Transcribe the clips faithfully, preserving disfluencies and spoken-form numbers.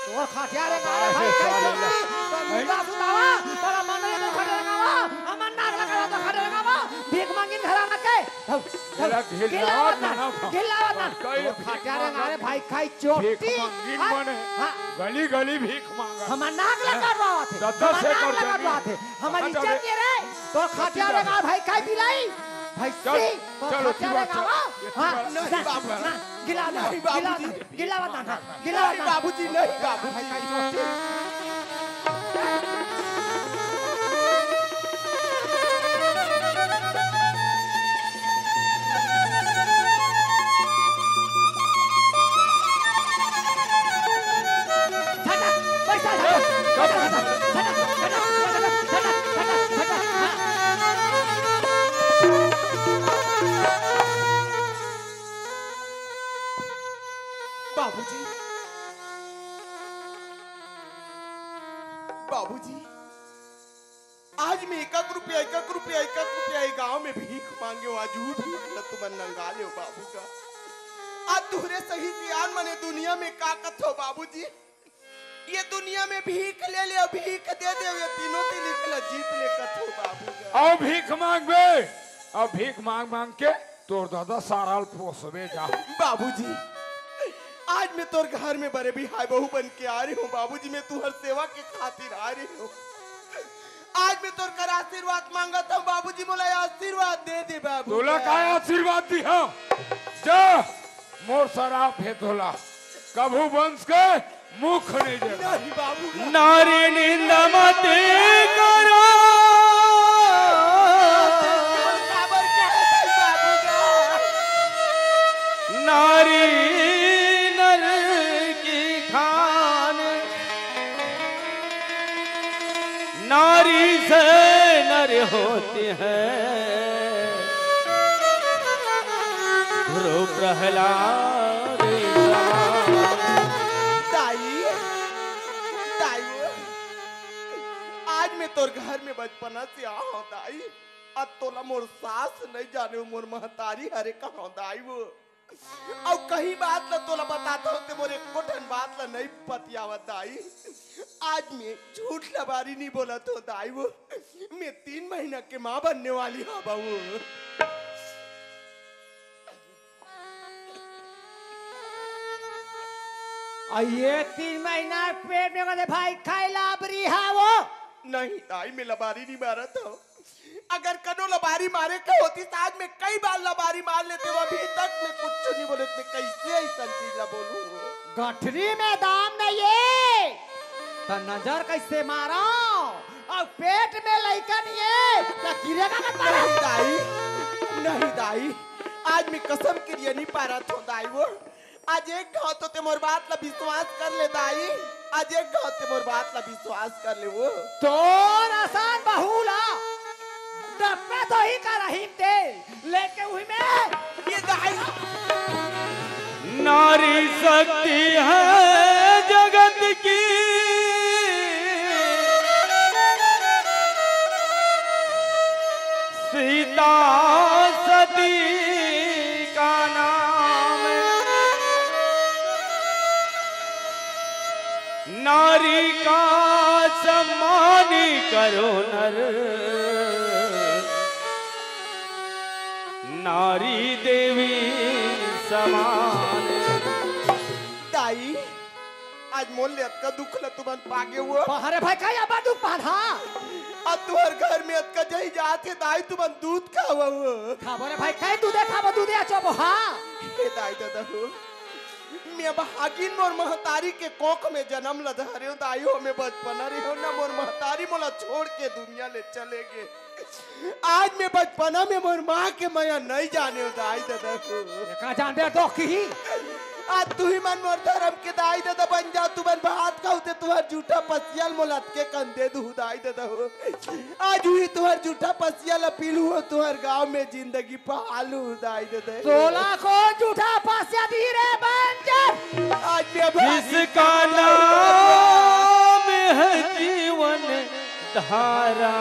तोर खटिया रेंगाय रे भाई, कई चोटी, तोर मुंडा सुतावा, तोर मन रे तो खटिया रेंगावा, हमर नाक लगा तो खटिया रेंगावा, भीख मांगिन घर आना के। धौ, धौ, एला गिल्लावत ना, गिल्लावत ना। कई तोर खटिया रेंगाय रे भाई, कई चोटी। भीख मांगिन हाँ, बने, हाँ। गली गली भीख मांगा। हमर नाक लगा रहा थे, दस दस हमर नाक लगा रहा थे, हमर इज्जत के रे, तोर खटिया रेंगाय भाई, कई बिलाई, भाई चल, सी, तोर चल, खटिया रेंगावा। हाँ, नहीं बाबू। गिला ना, नहीं गिला बाबूजी। ना। गिल्लावत ना, गिल्लावत नहीं ना। बाबूजी, नहीं बाबूजी। झटक, पैसा झटक, पैसा झटक, झटक, झटक, झटक, झटक, झटक, झटक, हाँ। बाबूजी, बाबूजी, आज मैं एक एक रुपया, एक एक रुपया, एक एक रुपया ये गांव में भीख मांगे हूँ, आज वो भीख ल तुमन नंगा ले हो बाबू का। आज तुहरे सही सियान मने दुनिया में का कथो बाबूजी, ये दुनिया में भीख ले ले, भीख दे दे, ये तीनों तिली ल जीत ले कथो बाबू का। अउ भीख मांगबे, अउ भीख मांग मांग के तोर दादा सारा ल पोसबे जा। बाबूजी, आज मैं तोर घर में बड़े बिहाय बहू बन के आ रही हूँ बाबूजी, मैं तुहर सेवा के खातिर आ रही हूँ। आज मैं तोर कर आशीर्वाद मांगत हूँ बाबूजी, मोला आशीर्वाद दे दे बाबू। तोला का आशीर्वाद दी हूँ? जा, मोर सराप हे तोला, कभू वंश के मुख नहीं दे। नहीं बाबू। नारी निंदा मत करो। काबर कहे भाई बाबू का? नारी नर की खान, नारी से नर होते हैं। ध्रुव प्रहलाद समान। दाई, दाई, आज मैं तोर घर में बचपना से आ हूँ दाई, अब तोला मोर सास नहीं जाने, मोर महतारी हरे कहाँ दाई वो। अउ कहीं बात ल तोला बताता हूँ ते मोर एको ठन बात ल नहीं पतियावत दाई। आज मैं झूठ लबारी नहीं बोलत हूँ दाई वो, मैं तीन महीना के माँ बनने वाली हूँ बाबू। अउ ये तीन महीना पेट में कदे भाई खाई लाबरी है वो। नहीं दाई, मैं लबारी नहीं मारत हूँ। अगर कनो लबारी मारे के होती तो आज मैं कई बार लबारी मार लेते हूँ। अभी तक मैं कुछ नहीं बोले, मैं कैसे ऐसा चीज ला बोलूँ? गठरी में दाम नहीं है, तो नजर कैसे मारो? अउ पेट में लइका नहीं है, तो किरे का नहीं दाई, नहीं दाई, आज मैं कसम किरिया नहीं पारत हूँ दाई वो। आज एक घाव तो ते मोर बात ला विश्वास कर ले दाई, आज एक घाव ते मोर बात ला विश्वास कर ले वो। तोर असन बहू ला डब्बे तो ही का रहीम ते, लेके उही में ये दाई। नारी शक्ति है जगत की, सीता सती का नाम। नारी का सम्मान करो नर, नारी देवी समान। दाई, आज मोर ले अतका दुख ल तुमन पागे हो। अरे भाई, का अब्बड़ दुख पान हा? अब तुहर घर में अतका जही जात हे, दाई तुमन दूध खावा हो। खाबो रे भाई, काई दूधे खाबो, दूधे अचोबो हा। हे दाई ददा हो, मैं भागिन मोर महतारी के कोख में जनम ल धरे हो दाई हो, मैं बचपना रहे हो ना, मोर महतारी मोला छोड़ के दुनिया ले चले गे। आज मैं बचपना में मोर माँ के मया नहीं जाने हो दाई ददा हो। का जानबे तो की? आज तुही मन मोर धर्म के दाई ददा बन जा, तुमन भात खाऊ ते तुहर जूठा पसिया ल मोला अतके कन दे दूँ दाई ददा हो। आज उही तुहर जूठा पसिया ल पीलू हो, तुहर गाँव में जिंदगी पालू दाई ददा हो। तोला कोन जूठा पसिया दी रे बंजर? आज मैं भागी जिसका नाम है जीवन धारा,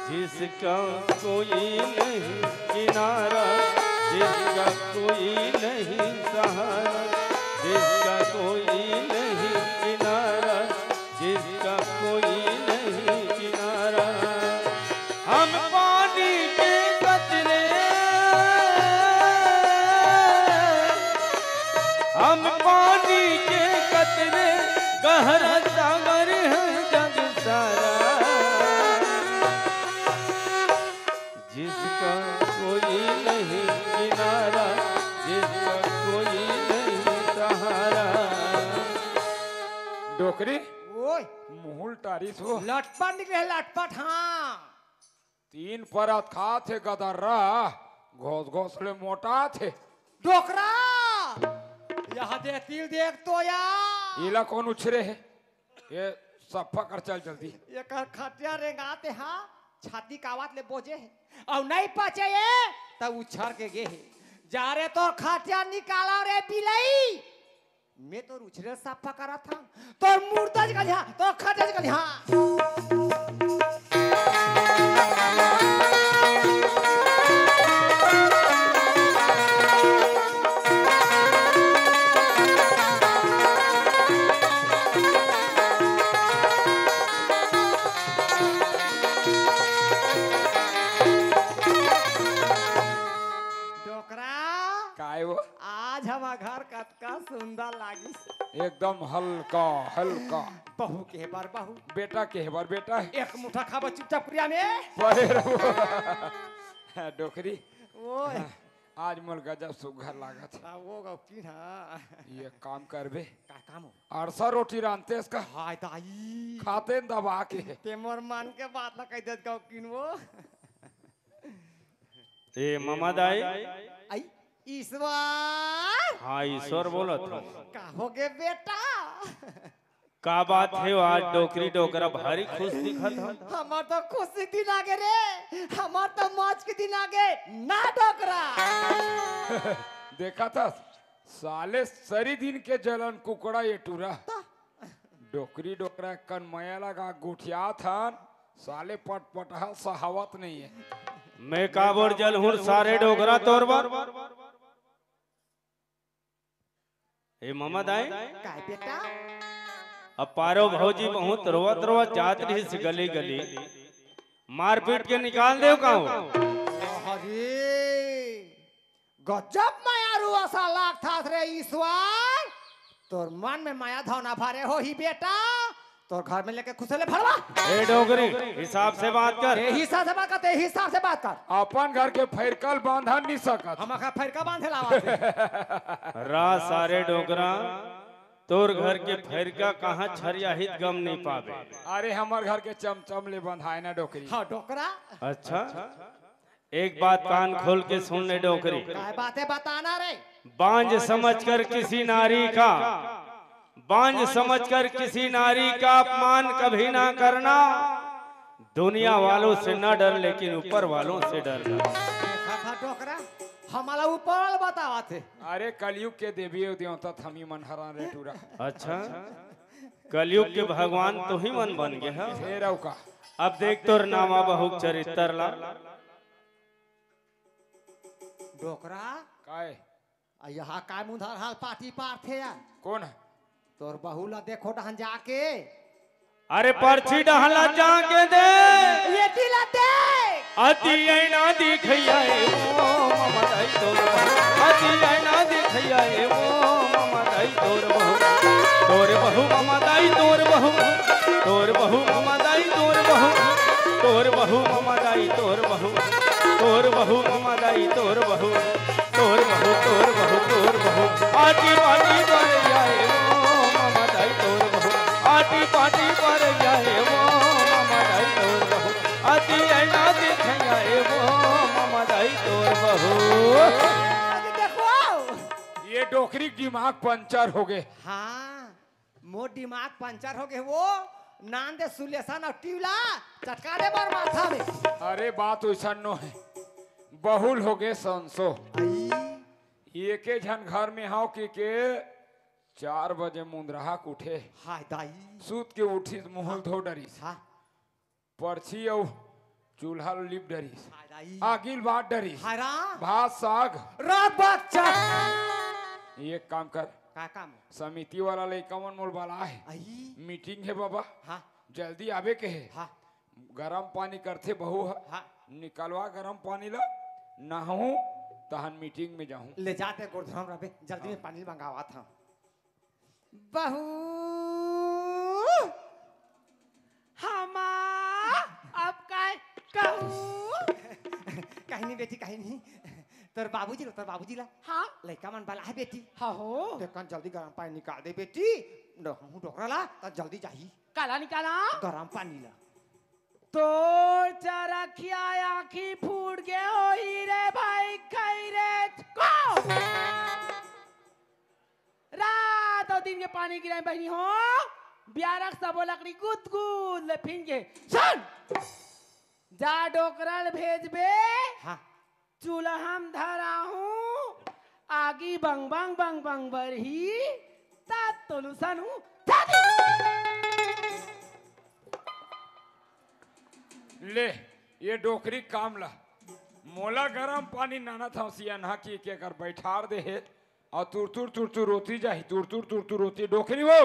जिसका कोई नहीं किनारा, जिसका कोई नहीं सहारा, जिसका कोई नहीं किनारा, जिसका कोई नहीं किनारा। हम पानी के कतरे, हम पानी के कतरे, गहरा सागर है जग सारा। जिसका कोई नहीं किनारा, जिसका कोई नहीं सहारा। डोकरी, ओए। मुहुल टारिस हो। लटपट निकले हे, लटपट, हाँ। तीन परत खात हे गदर्रा, घोस घोस ले मोटात हे। डोकरा, यहाँ दे तिल देख तो या। इला कौन उछरे हे? ये सफा कर चल जल्दी। एकर खटिया रेंगाते हा, छाती कावत ले बोजे हे। अउ नहीं पचे ये, तब उछर के गे हे। जा रे तोर खटिया निकाला रे बिलई। मैं तोर उछरे सफा करत हा। तोर मुर्दा जगह लिहा, तोर खटिया जगह लिहा। डोकरा, काय वो? आज हमर घर कतका सुंदर लागिस। एकदम हल्का, हल्का। बहू के बर बहू। बेटा के बर बेटा। एक मुठा खाबो चुपचाप कुरिया में। परे रहो। डोकरी। ओए। आज मोल गजब सुग्घर लागत हे। आ, वो गौकी ना। ये काम करबे। का काम हो? अरसा रोटी रांधते इसका। हाय दाई। खाते न दबा के। ते मोर मन के बात ला कह देत गौकीन वो। ए ममा दाई। आई, ईश्वर। हाँ, ईश्वर बोलत हो। का हो गे बेटा? का बात हे, आज डोकरी डोकरा भारी खुश दिखत हो। हमर तो खुशी दिन आगे रे, हमर तो मौज के दिन आगे ना डोकरा। देखा था साले सरी दिन के जलन कुकड़ा ये टूरा। डोकरी डोकरा कन मया लगा गोठियात हन, साले पटपटहा सहावत नहीं है। मैं काबर जलहूँ सारे डोकरा तोर बर। ए ममा दाई, काय बेटा? अब पारो भौजी बहुत रोवत रोवत जात रहिस गली गली, मारपीट के निकाल देव का हो? अरे, गजब मयारू असा लागथस रे ईश्वर। तोर मन में मया धौना भरे होही बेटा। तोर घर में लेके खुसले भरवा। ए डोकरी, हिसाब से बात कर। ए हिसाब से बात कर, ते हिसाब से बात कर। अपन घर के फैरकल बांधा नहीं सकत। हम आखा फैरका बांधे लावा थे। रा सारे डोकरा, तोर घर के फैरका कहाँ छरियाहित गम नहीं पावे। अरे हमर घर के चमचम ले बंधाए ना डोकरी। हाँ डोकरा। अच्छा, एक बात कान खोल के सुन ले डोकरी। काय बात है बताना रे। बांझ समझकर किसी नारी का, बांझ समझकर किसी नारी का अपमान कभी ना करना। दुनिया वालों से ना डर, लेकिन ऊपर वालों से डरना। देखा था डोकरा, हमला ऊपर वाला बतावा थे। अरे कलयुग के देवी देवता थमी मन हरान रे टूरा। अच्छा, कलयुग के भगवान तो ही मन बन गए हैं। फेर अउ का? अब देख तोर नामा बहु चरित्र ला। डोकरा। काय? आ यहाँ काय मुंधार हाल पाती पारथे यार? कौन है? तोर बहू ला देखो डहन जाके। अरे परछी डहन ला जाके दे। ये दिला दे। अति ऐना दिखैया ए ओ ममताई तोर बहू। अति ऐना दिखैया ए ओ ममताई तोर बहू। तोर बहू ममताई तोर बहू। तोर बहू ममताई तोर बहू। तोर बहू ममताई तोर बहू। तोर बहू ममा दाई तोर बहू, तोर बहू, तोर बहू, तोर बहू। आटी पाटी पर जाए वो ममा दाई तोर बहू, आटी पाटी पर जाए वो ममा दाई तोर बहू, आती है ना दिखे आए वो ममा दाई तोर बहू। अरे देखो, ये डोकरी के दिमाग पंचर हो गए। हाँ। मोर दिमाग पंचर हो गे वो, नान दे सुलेसन अउ टिवला चटका दे मोर माथा में। अरे बात वैसा नो है, बहुल हो गे संसो। आई। एके झन घर में हव कि के चार बजे मुंदरहा के उठे। हाय दाई। सूत के उठिस मुहल धो डरिस। हाँ। परछी अउ चूल्हा ल लिप डरिस। हाय दाई। आगी ल बार डरिस। हाय राम। भात साग। रात बात चार। एक काम कर, का काम? समिति वाला लइका मन मोर बला हे। आई। मीटिंग हे बाबा। हाँ। जल्दी आबे के हे। हाँ। गरम पानी करथे बहू ह। हाँ। निकलवा गरम पानी ला, नहाहूँ, तहन मीटिंग में जाहूँ। ले जाते गोड़ धोरम रबे, जल्दी में हाँ। पानी मंगावत हँव। बहू, हमा, अब काय कहूँ? कहीं नहीं बेटी, कहीं नहीं। तोर बाबूजी ला, तोर बाबूजी ला। हाँ। लइका मन बला हे बेटी। हाँ हो। ते कन जल्दी गरम पानी निकाल दे बेटी। नहाहूँ डोकरा ला, त जल्दी जाही। काला निकाला? गरम पानी ला। तोर चरखिया आँखी फूट गे होही रे भाई, खई रे को। रात अउ दिन के पानी गिराए बहिनी हो, बियारा के सबो लकड़ी गुदगुद ले फिंज गे। सुन, जा डोकरा ल भेजबे, हाँ। चूल्हा म धराहूँ, आगी बंग बंग बंग बंग बरही, तब तो लुसनहूँ। ले, ये डोकरी काम ला, मोला गरम पानी नाना थावसी अनहा की के कर बैठार दे हे। अउ तुर तुर तुर तुर रोती जाही, तुर तुर तुर तुर रोती, डोकरी वो।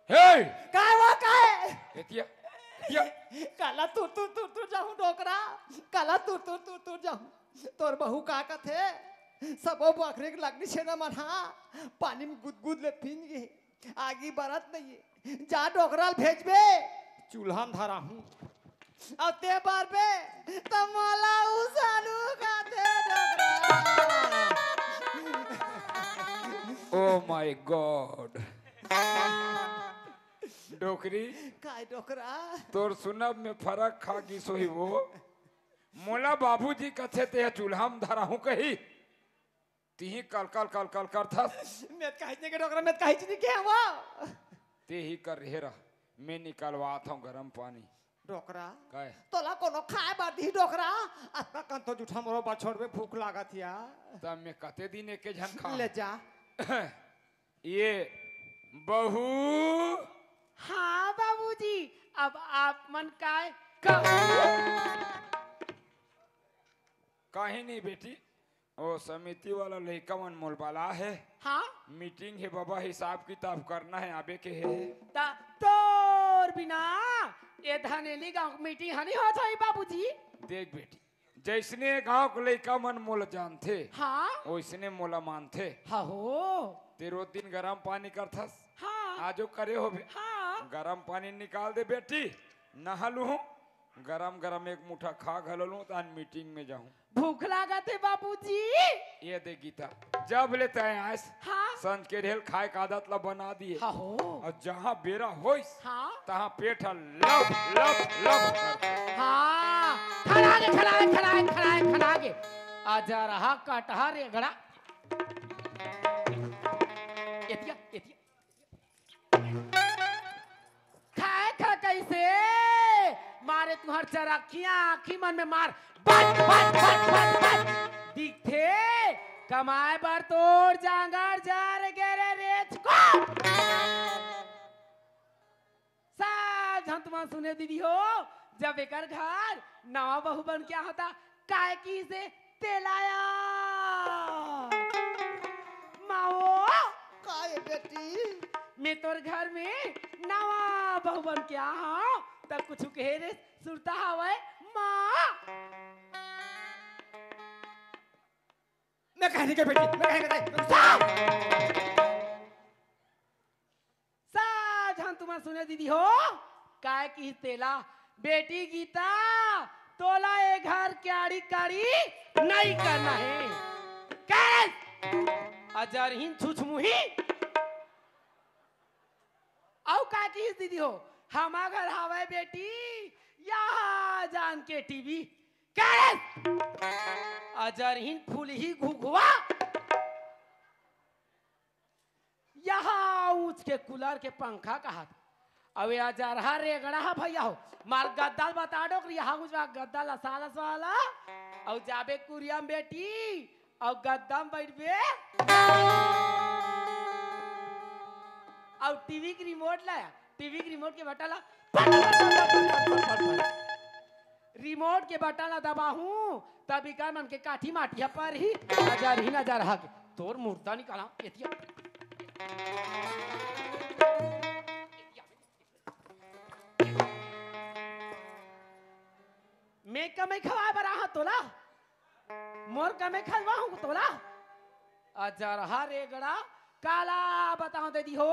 हे! काय वो, काय? एतिया, एतिया। काला तुर तुर तुर तुर जाहूँ डोकरा, काला तुर तुर तुर तुर जाहूँ। तोर बहू का कथे, सबो बखरी के लकड़ी छेना मन हा पानी में गुदगुद ले फिंज गे। आगी बरत नइये, जा डोकरा ल भेजबे, चूल्हा म धराहूँ। अउ ते बरबे, त मोला उसनहूँ कथे डोकरा। Oh my God। डोकरी। काय डोकरा? तोर सुनब में फरक खा गिस होही वो। मोला बाबूजी कथे ते ह चूल्हा म धराहूँ कही। तिही कल कल कल कल करथस। में त काहीच नइ के डोकरा, में त काहीच नइ के हवं। तेही कर रहे रह, में निकलवात हँव गरम पानी। डोकरा, काय? तोला कोनो खाए बर दिही डोकरा? अतका कन तो जूठा मोरो बर छोड़बे, भूख लागत हिया। त में कते दिन एके झन खा। ले जा। ये बहू। हाँ बाबूजी, अब आप मन काय कहू? काहे नहीं बेटी, ओ समिति वाला लइका मन मोल बला हे। हाँ? मीटिंग हे बाबा, हिसाब किताब करना हे, आबे के हे। त तोर बिना ए धनेली गाँव के मीटिंग ह नहीं होत होही बाबूजी। देख बेटी, जइसने गाँव के लइका मन मोला जानथे, हाँ? ओइसने मोला मानथे। हाँ हो। ते रोज दिन गरम पानी करथस, हाँ। आजो करे होबे। हाँ। गरम पानी निकाल दे बेटी, नहा लूहूँ, गरम गरम एक मुठा खा घलो लूँ, तहन मीटिंग में जाहूँ। भूख लागत हे बाबूजी। ये दे गीता, जब ले तैं आयस, हाँ। संझ के ढेल खाए के आदत ला बना दिए। हाँ हो। अउ जहाँ बेरा होइस, हाँ। तहाँ पेट ह लप लप लप करथे। हाँ, खनागे, खनागे, खनागे, खनागे, खनागे। अजरहा कटहा रेगड़ा। एतिया, एतिया। खाए खा कइसे? मारे तुँहर चरखिया आँखी मन में मार। बट, बट, बट, बट, बट। दिखथे, कमाए बर तोर जांगर जर गे रे रेचको। सब झन तुमन सुने दीदी हो, जब एकर घर नवा बहू बन के आए होता, काय किहिसे तेला या। माओ। काय बेटी? में तोर घर में नवा बहू बन के आए हँव, त कुछु कहे रे सुरता हवय, माँ। में कहे नहीं के बेटी, में कहे नहीं के। सब झन तुमन सुने दीदी हो, काय किहिस तेला, बेटी गीता, तोला ए घर के आड़ी काड़ी नइ करना हे। कइस? अजरहिन छुछमुही। अउ काय किहिस दीदी हो, हमा घर हावय बेटी, यहाँ जान के टीवी। कइस? अजरहिन फुलही घुघुवा। यहाँ ऊँच के कूलर के पंखा कहत। अउ ए अजरहा रेगड़ा ह भइया हो, मार गद्दा ल बता डोकरी, यहाँ ऊँच वा गद्दा ल साला साला, अउ जाबे कुरिया म बेटी, अउ गद्दा म बइठबे, अउ टीवी के रिमोट ला, टीवी के रिमोट के बटन ला पट, पट, पट। रिमोट के बटन ला दबाहूँ, तब इकर मन के काठी माटी ह परही, अजरहिन अजरहा के, तोर मुर्दा निकाला, एतिया। मैं कमई खवाए बर आहा तोला? मोर कमई खवाहूं तोला? अजरहा रेगड़ा, काला बताओ दीदी हो,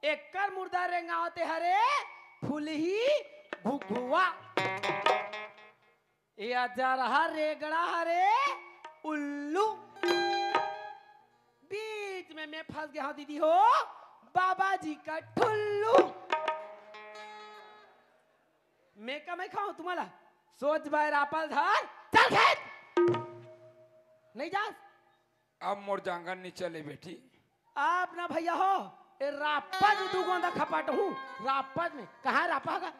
एकर मुर्दा रेंगावते हरे फुलही घुघुआ। ए अजरहा रेगड़ा हरे उल्लू। बीच में मैं फंस गया हूं दीदी हो, बाबा जी का ठुल्लू। मैं कमई खवाहूं तुम्हाला? सोच बाय रापल धर, चल खेत। नहीं जास? अब मोर जांगर नहीं चले बेटी। आप ना भैया हो, ए रापा जी दू गोंदा खपाट हूं, रापा में। कहां रापा होगा?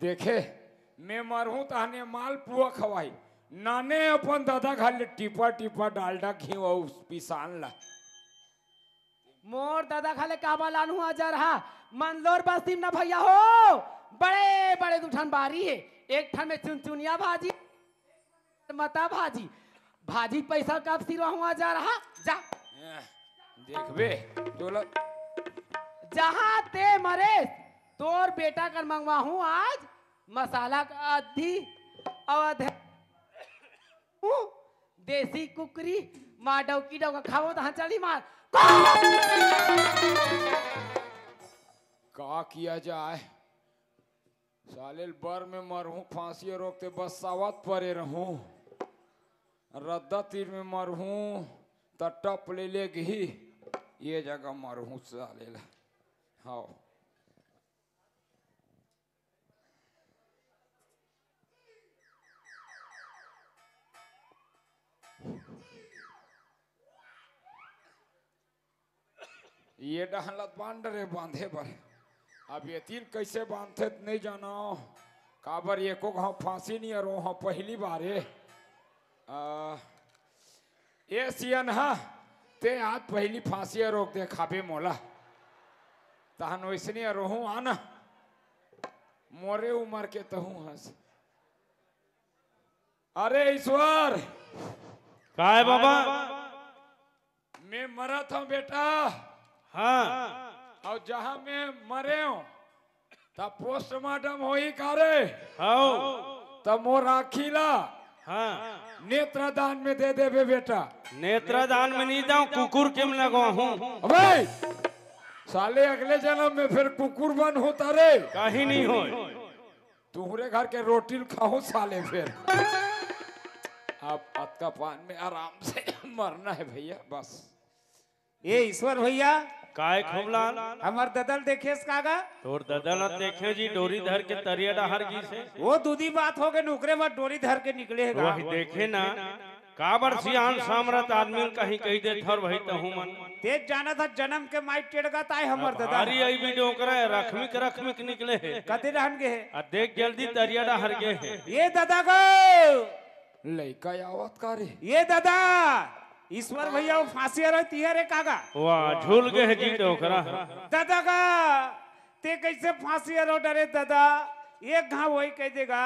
देखे, मैं मरहूं तहने माल पुआ खवाई, नाने अपन दादा घर ले टीपा टीपा डालडा घीव अउ पिसान ला। मोर दादा घर ले काबर लानहूं अजरहा, मंदलोर बस्ती में ना भैया हो, बड़े बड़े दू ठन बारी हे, एक ठन में चुनचुनिया भाजी, मता भाजी, भाजी पैसा कब सिरवाहूं अजरहा, जा। एह, देखबे, तोला जहां ते मरेस, तोर बेटा कर मंगवाहूं आज मसाला का अद्धी अवध हूं, देसी कुकरी, मार डौकी डौका खावो तहां चली मार। का किया जाए? साले ल बर में मरहूं, फांसी रोक ते बस्सावत परे रहूं। रद्दा तीर में मरहूं, त टप ले लेगही। ये जगह मरहूं साले ला। हाव। ये डहन ल बांध डरे बांधे बर। अब ये तीर कैसे बांधथे त नहीं जानो। काबर एको घाव फांसी नहीं अरो हंव पहली बारे। आ, ए सियन हा, ते आज पहली फांसी अरोक देखाबे मोला। तहन वैसने अरोहूं आना। मोरे उमर के तहूं हस। अरे ईश्वर। काय बाबा? मैं मरत हंव बेटा। हां। अउ जहां मैं मरे हंव, त पोस्टमार्टम होही का रे? हव। त मोर आँखी ला हां। नेत्रदान में दे देबे बेटा। नेत्रदान में नहीं जाऊं, कुकुर के में लगवाहूं। अबे साले, अगले जन्म में फिर कुकुर बनहूं त रे। कहीं नहीं होय। तुहरे घर के रोटी ल खाहूं साले फिर। अब अतका पान में आराम से मरना हे भैया, बस। ए ईश्वर भैया। काय खूबलाल? हमर ददा ल देखेस का गा? तोर ददा ल देखे जी, डोरी धर के तरिया डहर गिस हे। वो दूधी बात होगे न, ओकरे बाद डोरी धर के निकले हे गा। वही देखे ना, काबर सियान सामरथ आदमी ल कहीं कहि देथव भाई तहूं मन। तें जानत हस जनम के माई टेड़गा ताय हमर ददा। भारी अइबी डोकरा हे, रखमिक रखमिक निकले हे। कते डहन गे हे? आ देख जल्दी तरिया डहर गे हे। ए ददा गो, लइका आवत का रे? ए ददा, ईश्वर भैया वो फांसी अरो तिहरे का गा? वाह, झूल गे हे जी डोकरा। ददा गा, तें कइसे फांसी अरो डरे ददा? एक घाव वही कहि दे गा,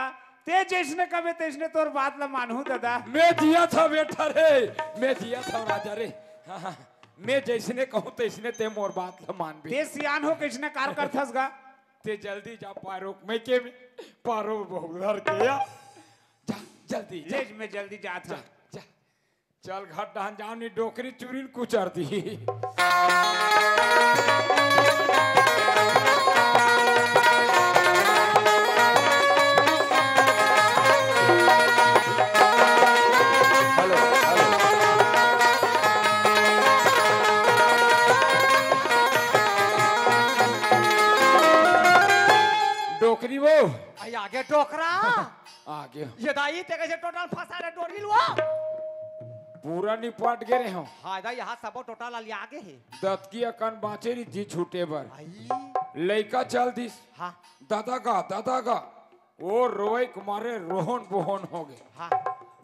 तें जइसने कबे तइसने तोर बात ल मानहूं ददा। मैं जियत हंव बेटा रे, मैं जियत हंव राजा रे। हां, हां, मैं जइसने कहूं तइसने तें मोर बात ल मानबे। तें सियान हो, कइसने कार करथस गा? तें जल्दी जा पारो, मैं के में पारो बहुत घर के या। जा, जल्दी जा। ले, मैं जल्दी जात हंव। जा, जा। चल घर डहन जाओ, नहीं डोकरी चुरी ल कुचर दी। Hello, hello. डोकरी वो। आई आगे डोकरा। आगे। ये दाई, तें कइसे टोटल फंसा रे डोरी लुआ? पूरा निपट गे रे हंव। हां दाई, यहां सबो टोटल अलिया गे हे। दतकी अकन बांचे रहिस जी छूटे बर। आई। लइका चल दिस। हां। ददा गा, ददा गा। वो रोवई के मारे रोहन बोहन होगे। हां।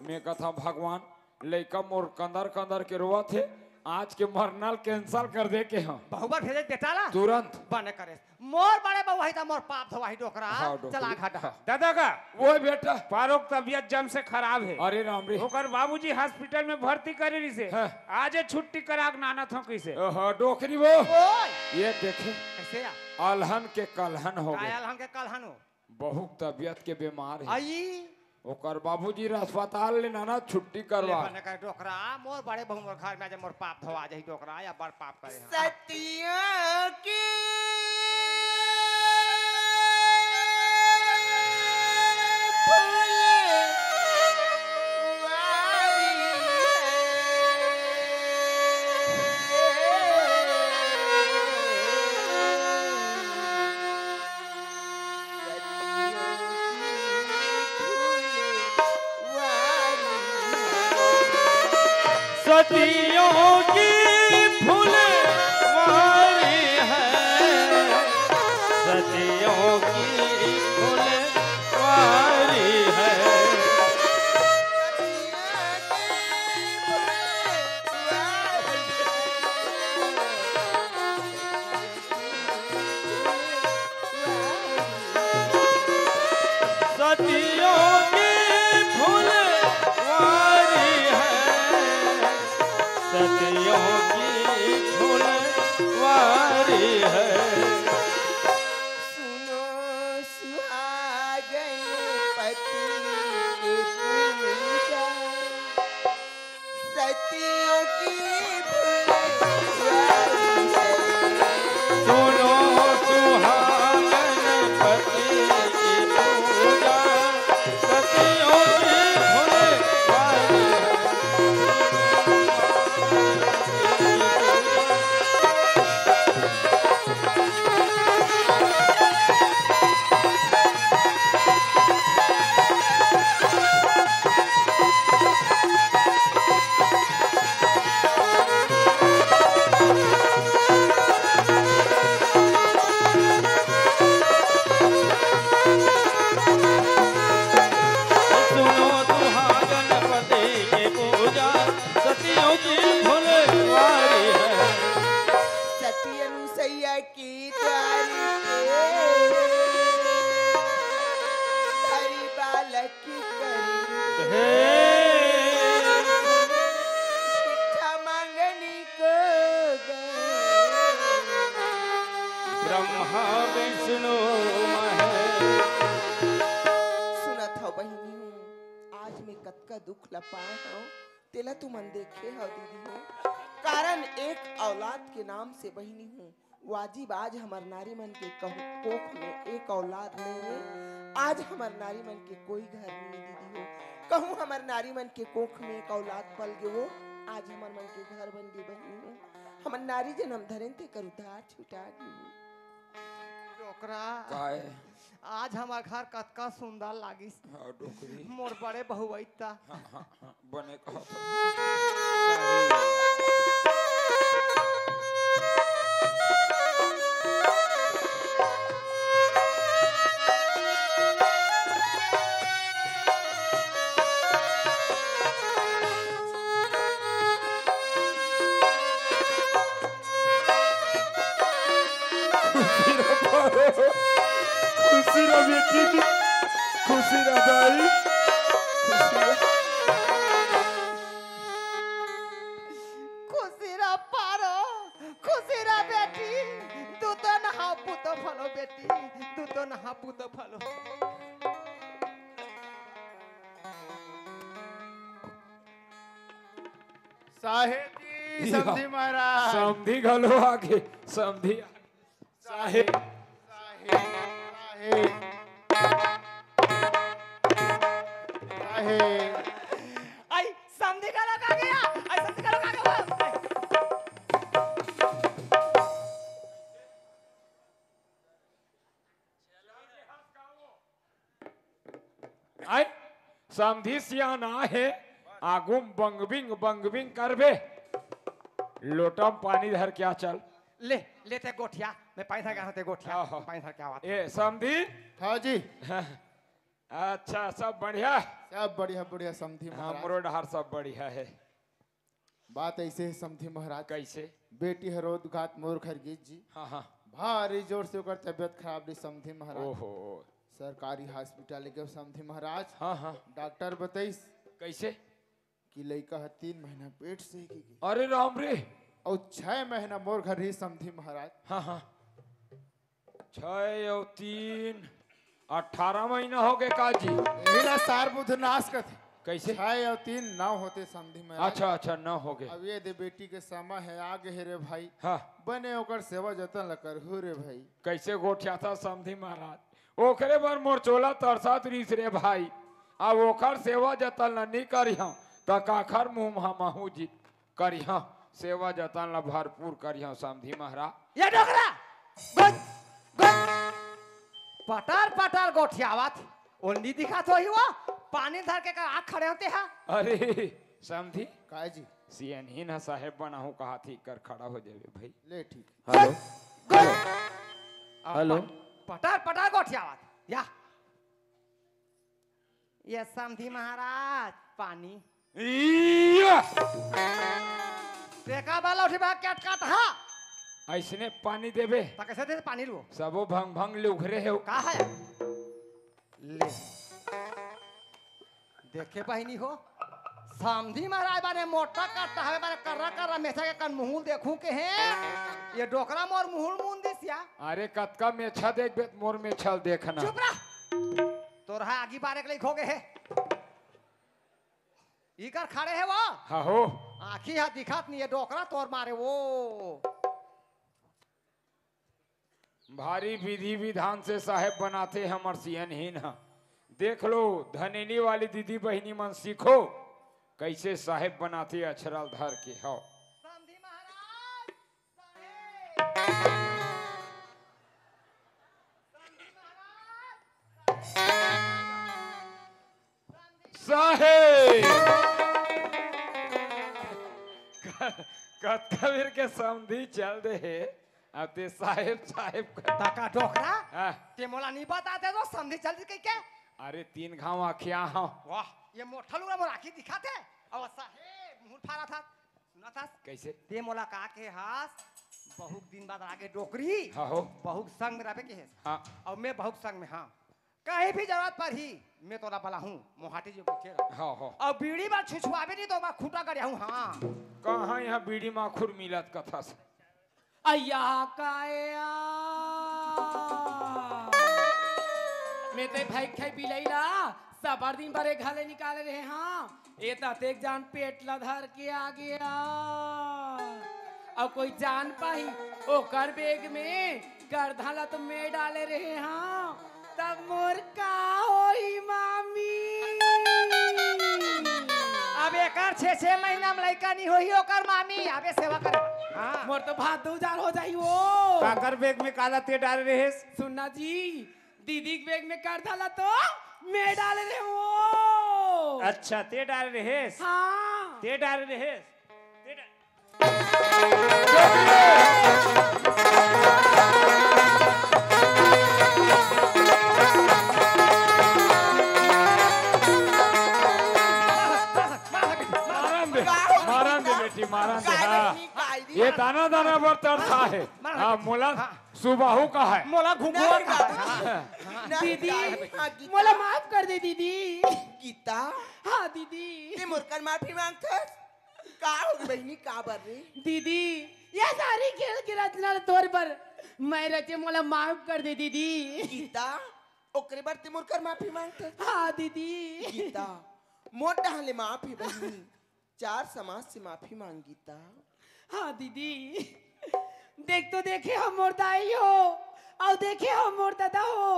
मैं कथंव भगवान, लइका मोर कंदर कंदर के रोवत हे, आज के मरना ल cancel कर दे के हम। बहुबर भेजे बेटा ला? तुरंत। बने करे। मोर बड़े बउवा ही त मोर पाप धोवाही डोकरा। हाँ, डोकरी। चला घाटा। हाँ। दादा का? वो बेटा। पारो के तबियत जम से खराब हे। अरे राम रे। ओकर बाबूजी hospital में भर्ती करे रहिसे। हाँ। आजे छुट्टी करा के नानत हों कहिसे। ओहो, डोकरी वो। ओए। ये देखे। कइसे या? अलहन के कलहन हो गे। अलहन के कलहन हो? बहुत तबियत के बीमार हे। आई। ओकर बाबूजी अस्पताल ले नानत छुट्टी करवा। ले बने करे डोकरा, मोर बड़े बहू मोर घर में आजे मोर पाप धोवा जाही डोकरा, या बड़ पाप करे हन। सतियों की फुलवारी है। सतियों की फुलवारी है, सतियों की फुलवारी है। सतियों की फुलवारी है, सतियों की फुलवारी है। सुनो सुहागन पति की पूजा। सतियों की फुलवारी है। सुनो सुहागन पति की पूजा, सतियों की फुलवारी है। सुनो सुहागन पति की पूजा, सतियों की फुलवारी है। सती अनुसैया की द्वारी पे धरी बालक की करी। हे। भिक्षा मांगनी को गए। ब्रह्मा विष्णु महेश। सुनत हव बहिनी हो, आज मैं कतका दुख ल पाए हव, तेला तुमन देखे हव दीदी हो। कारण एक औलाद के नाम से बहिनी हो, वाजिब आज हमर नारी मन के कहूँ कोख में एक औलाद नइ हे। आज हमर नारी मन के कोई घर नइ हे दीदी हो। कहूँ हमर नारी मन के कोख में एक औलाद पल गे हो, आज हमर मन के घर बन गे बहिनी हो। हमर नारी जनम धरेन तेकर उद्धार छुटा गे। डोकरा। काय? आज हमर घर कतका सुंदर लागिस। हाँ, डोकरी। मोर बड़े बहू अइता। हाँ, हाँ, हाँ, बने कहत। खुशी रह पारो, खुशी रह बेटी, खुशी रह दाई, खुशी रह। खुशी रह पारो, खुशी रह बेटी, दूध नहा पूत फलो बेटी, दूध नहा पूत फलो। साहेब जी, या। समधी महाराज। समधी घलो आगे, समधी। साहेब। साहेब। साहेब। साहेब। आई, समधी घलो आगे या, आई, समधी घलो आगे या। आई, समधी सियान आहे, आगू म बंगबिंग, बंगबिंग करबे। लोटा म पानी धर के आ चल। ले, ले ते गोठिया, मैं पानी धर के आथों ते गोठिया, हाँ, हाँ। पानी धर के आवत। ए, समधी? हाँ जी। अच्छा, सब बढ़िया? सब बढ़िया, बढ़िया समधी हाँ, महाराज। हमरो डहार सब बढ़िया हे। बात ऐसे है समधी महाराज। कैसे? बेटी हर रोज गात मोर घर गीत जी। हाँ, हाँ। भारी जोर से ओकर तबियत खराब रही समधी महाराज। ओहो। सरकारी हॉस्पिटल ले गए समधी महाराज। हाँ, हाँ। डॉक्टर बताइस कैसे? कि लइका ह तीन महीना पेट से ही गे। अरे राम रे। और छह महीना मोर घर रही समधी महाराज। हाँ, हाँ। छह और तीन, अठारह महीना हो गए का जी? यही ला सार बुध नाश कथे। कैसे? छह और तीन नौ होते समधी महाराज। अच्छा, अच्छा, नौ हो गए। अब ये दे बेटी के समय है, आ गए हे रे भाई। हाँ। बने ओकर सेवा जतन ला करहू रे भाई। कैसे गोठियाथा समधी महाराज? ओकरे बर मोर चोला तरसात रहिस रे भाई। अब ओकर सेवा जतन ला नी करिहंव, त काखर मुंह म महू जी करिहंव? सेवा जतन ला भरपूर करिहंव समधी महाराज। ये डोकरा, गोठ, गोठ। पटार पटार गोठियावत, ओन्नी दिखत होही वो, पानी धर के का आँख खड़े होते हा। अरे समधी, काय जी? सियनहीन ह साहेब बनाहूँ कहाथी, कर खड़ा हो जावे भाई। ले ठीक। हेलो। गोठ। हेलो। पटार पटार गोठियावत, या। ये समधी महाराज, पानी। इया! देखा बा लौठी बा, क्या काट हा? ऐसने पानी देबे। त कैसे दे पानी लुओ? सबो भंग भंग ले उघरे हे। का है? ले। देखे बहिनी हो, समधी महाराज बाने मोटा कट्टा हवे, बाने कर्रा कर्रा मेछा के कन मुहुल देखूं के हे। ये डोकरा मोर मुहुल मुन दिस या। अरे कतका मेछा देखबे त मोर मेछा ल देखना। चुप रह। तोरहा आगी बारे के लइक हो गे हे। इकर खड़े हे वो। हाँ हो। आँखी हा दिखत नहीं हे डोकरा तोर मारे वो। भारी विधि विधान से साहेब बनाथे हमर सियनहीन ह। देख लो, धनेनी वाली दीदी बहिनी मन सीखो, कैसे साहेब बनाथे अछरा ल धर के। हव। समधी महाराज, साहेब। समधी महाराज, साहेब। साहेब। क-, कतका बेर के समधी चल दे हे, अब ते साहेब, साहेब कर। तका डोकरा, हाँ। ते मोला नी बताते तो समधी चल दे कहिके। अरे तीन घाव आँखिया हव। वाह, ये मोठा लुगरा मोर आँखी दिखाथे। अब साहेब मुंह फारा था। सुना था? कैसे? ते मोला का के हास? बहुत दिन बाद आगे डोकरी। हाँ हो। बहुत संग में रहबे के हेस। हाँ। अब मैं बहुत संग में, हाँ। कहीं भी जरूरत पड़ही, मैं तोला बलाहूँ, मोहाटी जो बैठे रह। हाँ, हाँ। अब बीड़ी बार छुछुआबे नहीं तो मैं खूंटा गड़ियाहूँ, हाँ। कहाँ यहाँ बीड़ी माखुर मिलत कथस? अया काया। मैं ते भाई खाई बिलाई ला, सबर दिन बरे घले निकाले रहे, हाँ। ए ततेक जान पेट ला धर के आ गया। अउ कोई जान पाही, ओकर बेग में करधा ला तो मैं डाले रहे हंव, तब मोर का होही मामी? अब एकर छह छह महीना में लइका नहीं होही ओकर मामी, अबे सेवा करे। हाँ। मोर तो भात दो हजार हो जाही वो। काकर बेग में काला ते डाले रहेस? सुनना जी, दीदी के बेग में करधा ला तो मैं डाले रहे हंव। अच्छा, ते डाले रहेस? हाँ। ते डाले रहेस? ते डा- मारन दे, मारन दे बेटी, मारन दे, हाँ। ये दाना दाना बर तरसा हे। हाँ, मोला सुबाहू का है। मोला घुघुआ नहीं का बाबू। है। नहीं दीदी, का है। हाँ, गीता। मोला माफ कर दे दीदी। गीता। हाँ दीदी। ते मोर कर माफी मांगथस? का हो गई बहिनी, का बर रे? दीदी, ये सारी खेल की रचना तोर बर मैं रचे, मोला माफ कर दे दीदी। गीता, ओकरे बर ते मोर कर माफी मांगथस? हाँ दीदी। गीता, मोर डहान ले माफ हे बहिनी। चार समाज से माफी मांग गीता। हाँ दीदी, देख तो देखे हो मोर दाई हो, अउ देखे हो मोर ददा हो।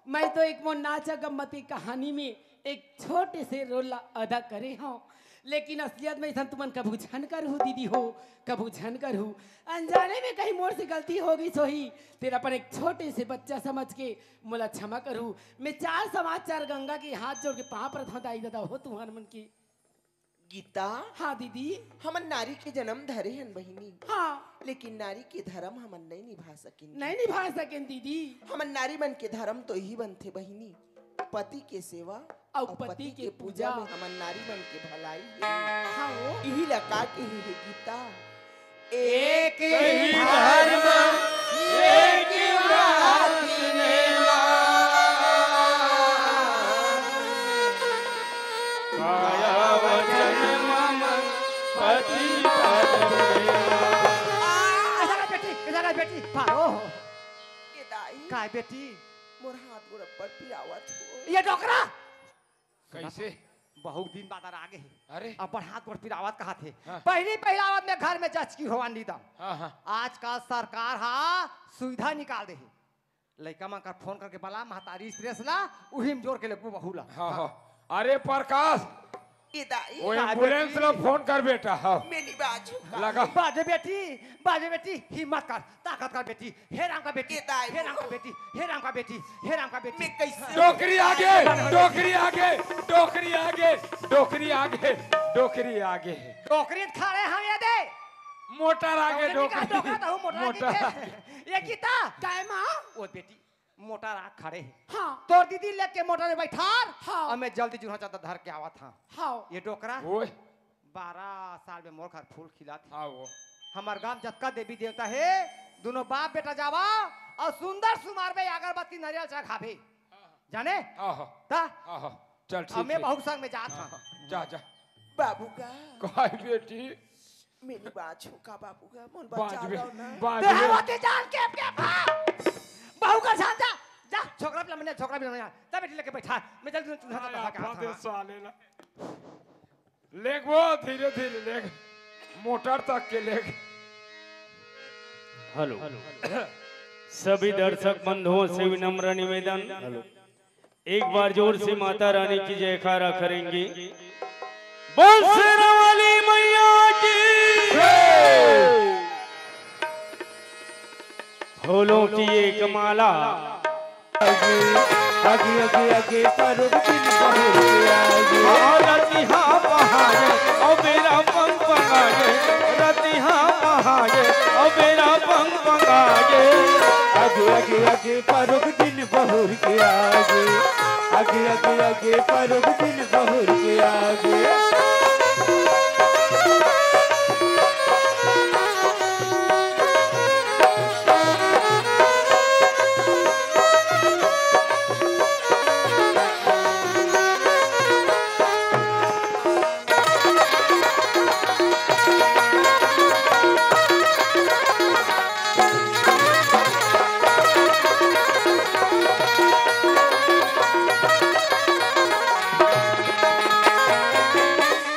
मैं तो एक मोर नाचा गम्मती कहानी में एक छोटे से रोल ला अदा करे हंव, लेकिन असलियत में अइसन तुमन कभू झन करहू दीदी हो, कभू झन करहू। अनजाने में कहीं मोर से गलती हो गई होही, तेला अपन एक छोटे से बच्चा समझ के मोला क्षमा करहू। मैं चार समाज चार गंगा के हाथ जोड़ के पाँव परत हंव दाई ददा हो तुहर मन के। गीता। हाँ दीदी। हमन नारी के जन्म धरे हन बहिनी। हाँ। लेकिन नारी के धर्म हमन नहीं निभा सकिन। नहीं निभा सकेन दीदी। हमन नारी मन के धर्म तो यही बनथे बहिनी, पति के सेवा अउ अउ पति पति के के पूजा पूजा। में हमन नारी मन के भलाई हे। हाँ हो। इही ला का कही हे गीता, एक ही धर्म, एक ही व्रत नेमा। काया वचन मम पति पद प्रेमा। आ, इधर आ बेटी, इधर आ बेटी, पारो। ए दाई। काय बेटी? मोर हाथ गोड़ अब्बड़ पिरावत हो। ये डोकरा। कैसे? बहुत दिन बाद आ गे हे। अरे। अब्बड़ हाथ गोड़ पिरावत कहत हे। हाँ। पहली पहला आवत में घर में जचकी होवा नी दम। हाँ, हाँ। आजकल सरकार हा सुविधा निकाल दे हे। लइका मन कर फोन करके बला, महतारी स्त्रेस ला, उही में जोर के लेगबो बहू ला। हाँ, हाँ। अरे प्रकाश, ए दाई। वो का ambulance बेटी? ला फोन कर बेटा, हाँ। मैं नहीं बाजू का। लगा। बाजे बेटी, बाजे बेटी, हिम्मत कर, ताकत कर बेटी। हे राम का बेटी, ए दाई। हे राम का बेटी, हे राम का बेटी, हे राम का बेटी। मैं कैसे डोकरी आगे, डोकरी आगे, डोकरी आगे, डोकरी आगे, डोकरी आगे। डोकरी खड़े हम ये दे। मोटर आगे, डोकरी का डोकरी। डोकरा तो हूँ, मोटर मोटर आगे। आगे। ये गीता। काय माँ? ओ बेटी, मोटर आ खड़े हे। हाँ। तोर दीदी लेके मोटर में बैठार। हाँ। अब मैं जल्दी जुन्हा चादर धर के आवत हाँ। हाँ। ये डोकरा। ओए। बारह साल में मोर घर फूल खिलात हे। हाँ वो। हमर गांव जतका देवी देवता हे, दोनों बाप बेटा जावा अउ सुंदर सुमार में अगरबत्ती नरियल चढ़ाबे। जाने? हाँ, हाँ। ता? हाँ, हाँ। चल, ठीक अब मैं हे। बहू संग में जात हाँ, हाँ। हाँ। जा, जा। बाबू का? काय बेटी? मेरी बात छो का बाबू का? मोर बाज बचा बे, लो ना। बाज ते बे। हवा के जान के, के भा। बहू का जान जा। जा, छोकरा पिला मने, छोकरा पिला मने। जा बेटी लेके बैठा। मैं जल्दी चूल्हा हाँ, तक यार, के आता बात है हूँ। साले ना। लेग वो, धीरे धीरे लेग, मोटर तक के लेग। हेलो। सभी दर्शक बंधुओं से विनम्र निवेदन, एक बार जोर से माता रानी की जयकारा करेंगे। बोल शेरा वाली मैया की। फूलों की एक माला। आगे, आगे, आगे, आगे, परुग दिन बहुर के आगे। रतिहा पहाड़े, ओ बेरा पंग पंगागे। रतिहा पहाड़े, ओ बेरा पंग पंगागे। आगे, आगे, आगे, परुग दिन बहुर के आगे। आगे, आगे, आगे, परुग दिन बहुर के आगे।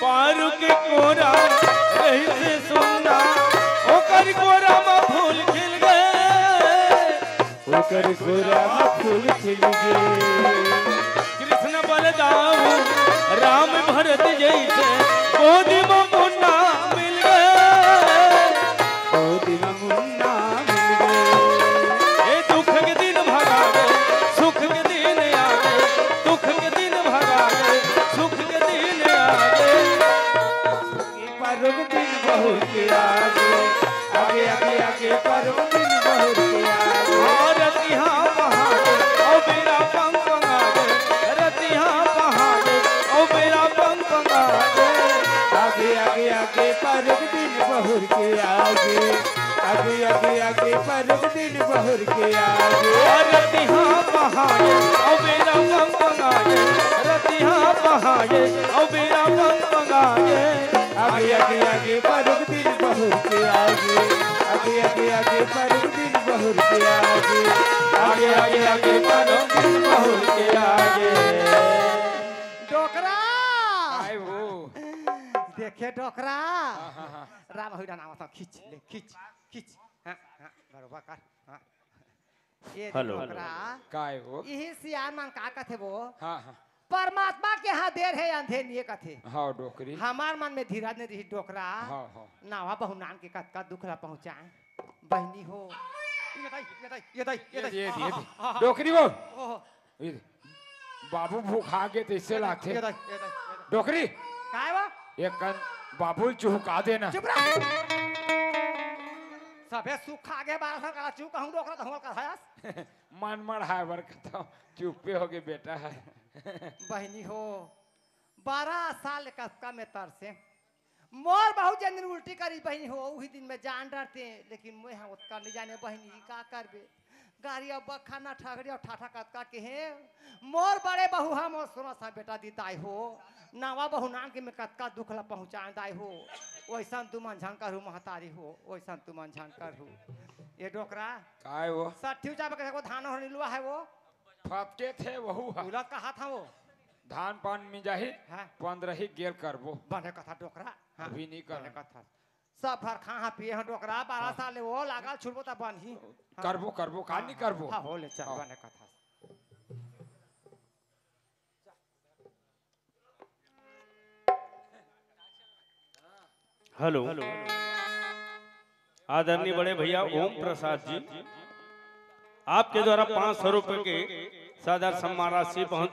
पारू के कोरा रहिसे सुन्ना, ओकर कोरा म फूल खिल गे। ओकर कोरा म फूल खिल गे। कृष्ण बलदाऊ राम भरत जइसे, गोदी म मुन्ना मिल गे। गोदी म मुन्ना मिल गे। ए दुख के दिन भगा गे, सुख के दिन आ गे, दुख के दिन भगा गे, सुख के दिन आ गे। आगे परुग दिन बहुर के आगे, आगे, आगे, आगे परुग दिन बहुर के आगे। रतिहा पहाड़े, ओ बेरा पंग पंगागे, रतिहा पहाड़े, ओ बेरा पंग पंगागे। आगे, आगे, आगे परुग दिन बहुर के आगे, आगे, आगे, आगे परुग दिन बहुर के आगे। रतिहा पहाड़े, ओ बेरा पंग पंगागे, रतिहा पहाड़े, ओ बेरा पंग पंगागे। आगे, आगे, आगे परुग दिन बहुर के आगे। आगे, आगे, आगे परुग दिन बहुर के आगे। आगे, आगे, आगे परुग दिन बहुर के आगे। डोकरा। आए वो। देखे डोकरा। हाँ, हाँ, हाँ। राम हुई नाम था, खींच ले, खींच, खींच। हाँ, हाँ, बरोबर कर। हाँ। ये हेलो। डोकरा। काय वो? इही सियान मन का कथे वो? हाँ, हाँ। परमात्मा के हा देर हे, अंधेर नइ हे कथे। हाँ, डोकरी। हमार मन में धीरज नइ रही, डोकरा। हाँ, हाँ। नावा बहु नान के कतका दुख ला पहुँचाए। बहिनी हो। ये दई, ये दई, ये दई, ये ये दई। ये, ये, हाँ, ये। हाँ, हाँ, हाँ। डोकरी वो। ओहो। ये दे। बाबू भूखा गे तइसे ये दई, लागथे। ये दई, ये दई, ये दई। डोकरी। काय वो? एक कन बाबू ल चुहका देना। चुप रह। सबे सुख खा गे, बारह साल का चुप कहूँ डोकरा, तो हम का हयस। मन मढ़ाए बर कथौं, चुप्पे होगे बेटा ह। बहिनी हो, बारह साल कतका में तरसे। मोर बहू जेन दिन उल्टी करी बहिनी हो, उही दिन में जान डरते, लेकिन मैं हा ओतका नहीं जाने बहिनी, का करबे। गारी अउ बखाना ठगड़ी अउ ठाठा कतका के हे। मोर बड़े बहू हा मोर सोना सा बेटा दी दाई हो। नवा बहू नान के मैं कतका दुख ला पहुँचाए दाई हो। वैसन तुमन झन करहू महतारी हो, वैसन तुमन झन करहू। ये डोकरा। काय वो? सठियो जाबे के वो धान हो निलवा है वो। फपटे थे वहू हा। उलत कहा था वो। धान पान मिंजाही, हाँ। पंद्रही गेल करबो। बने कथा डोकरा। हाँ, अभी नहीं कर। बने कथा। सब भर खा हा पिए हा डोकरा, बारह हाँ। साल ले वो लागल छुड़बो त बनही। हाँ। करबो, करबो, का हाँ, नहीं हाँ, करबो? हाँ, हो ले चल, हाँ। बने कथा। हेलो। आदरणीय बड़े भैया ओम प्रसाद जी, आपके द्वारा पाँच सौ रुपए के सादर सम्मान राशि बहुत बहुत